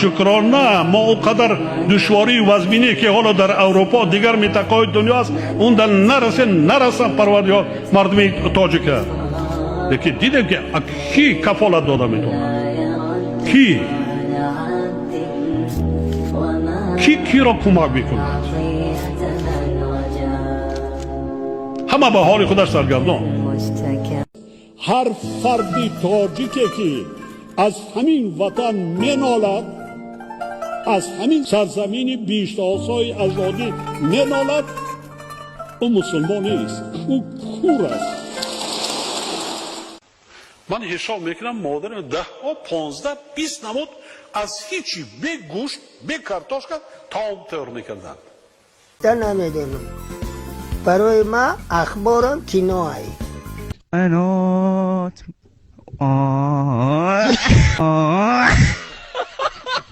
Шукрона, мо он қадар душвории вазмине, ки ҳоло дар Аврупо, дигар минтақаҳои дунё аст, он дар нарасе, нарасад, Парвардигор, мардуми тоҷика. Лекин дидем, ки кӣ кафолат дода метавонад, кӣ, кӣ киро кӯмак мекунад? Ҳама ба ҳоли худаш саргардон. Ҳар фарди тоҷике, ки аз ҳамин ватан менолад, аз ҳамин сарзамини биҳиштосои аҷдодӣ менолад, ӯ мусулмон нест, ӯ кур аст. Ман ҳисоб мекунам, модарам даҳҳо, 15, 20 намуд аз ҳичи, бе гӯшт, бе картошка таом тайёр мекарданд. Та намедонам, барои ма ахборам киноай. Not.